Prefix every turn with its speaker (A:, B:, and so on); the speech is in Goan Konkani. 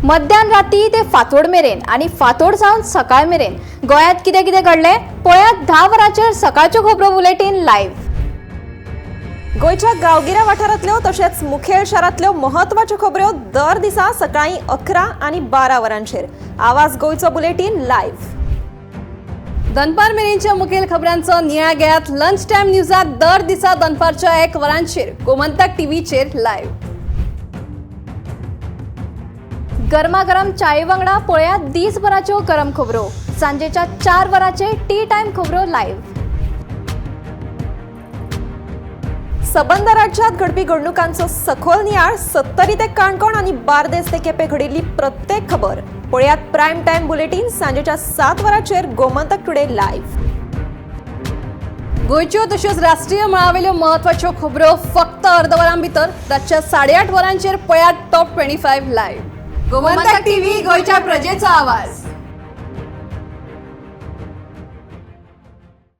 A: मध्यान राती ते फांतोड मेरेन आनी फांतोड सावन सकाळ मेरेन गोंयांत कितें कितें घडलें पळयात 10 वरांचेर सकाळच्यो खबरो बुलेटीन लायव्ह.
B: गोंयच्या गांवगिऱ्या वाठारांतल्यो तशेंच मुखेल शारांतल्यो म्हत्वाच्यो खबऱ्यो दर दिसा सकाळीं 11 आनी 12 वरांचेर आवाज गोंयचो बुलेटीन लायव्ह.
C: दनपार मेरेनच्या मुखेल खबरांचो नियाळ घेयात लंच टायम न्यूजात दर दिसा दनपारच्या 1 वरांचेर गोमंतक टीव्हीचेर लायव्ह.
A: गरमागरम चाये वांगडा पळयात दीसभराच्यो गरम खबरो सांजेच्या 4 वरांचेर टी टायम खबरो लायव्ह.
B: सबंद राज्यात घडपी घडणुकांचो सखोल नियाळ, सत्तरी ते काणकोण आनी बार्देस ते केपें घडिल्ली प्रत्येक खबर पळयात प्रायम टायम बुलेटीन सांजेच्या 7 वरांचेर गोमंतक टुडे लायव्ह.
C: गोंयच्यो तश्योच राष्ट्रीय मळावेल्यो म्हत्वाच्यो खबरो फक्त अर्द वरां भितर रातच्या 8:30 वरांचेर पळयात टॉप 25 लायव्ह. गोमंतक टीव्ही, गोंयच्या प्रजेचो आवाज.